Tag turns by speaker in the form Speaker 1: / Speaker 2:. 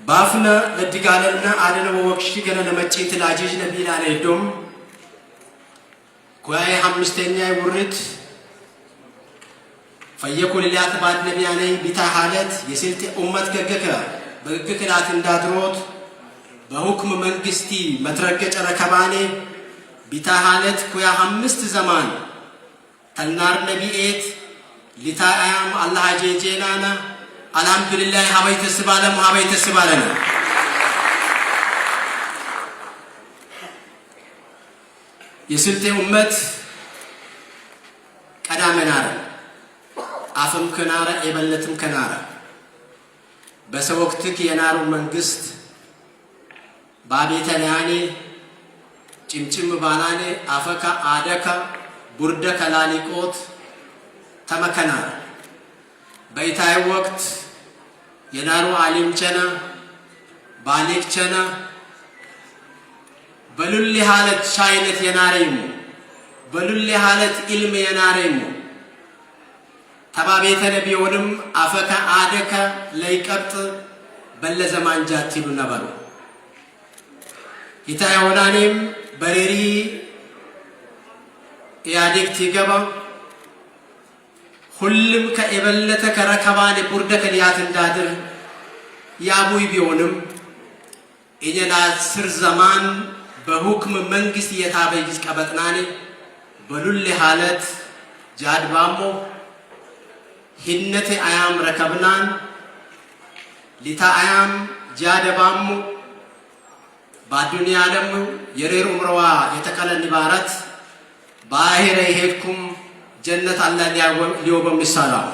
Speaker 1: ባፍነ ለዲጋለና አደነ ወወክሺ ገነ ለመጪት ላጂጅ ነቢላነ ዶም ኩያይ አምስተኛ ውርት ፈየኩ ልላት ባድ ነቢያነይ ቢታ ሐለት የስልጤ ኡመት ገገከ በገገክላት እንዳድሮት በሁክም መንግስቲ መትረገጨ ረከባኔ ቢታ ሐለት ኩያ አምስት ዘማን ተልናር ነቢኤት ሊታ አያም አላህ ጄጄናና አልሐምዱሊላህ ሀበይ ተስባለም ሀበይ ተስባለነ። የስልጤ ኡመት ቀዳመ ናረ አፍም ከናረ የበለትም ከናረ በሰወቅትክ የናሩ መንግስት ባቤተንያኔ ጭምጭም ባላኔ አፈካ አደካ ቡርደ ከላሊቆት ተመከናረ። በኢታይ ወቅት የናሩ አሊም ቸና ባሊክ ቸና በሉል ሀለት ሻይነት የናሬሙ በሉል ሀለት ኢልም የናሬሙ ተባቤተ ነቢዮንም አፈከ አደከ ለይቀብጥ በለዘማንጃት ይሉ ነበሩ። ይታ የሆናኔም በሬሪ ኢያዴግ ቲገባ ሁልም ከየበለተ ከረከባኔ ቡርደ ከሊያት እንዳድር ያቡይ ቢሆንም እኛላ ስር ዘማን በሁክም መንግስት የታበይዝ ቀበጥናኔ በሉል ሀለት ጃድባሞ ሂነቴ አያም ረከብናን ሊታ አያም ጃደባሞ በአዱንያ ደግሞ የሬር ኡምረዋ የተቀለ ንባረት በአሄረ ይሄድኩም ጀነት አላ ሊወበም ይሳላል።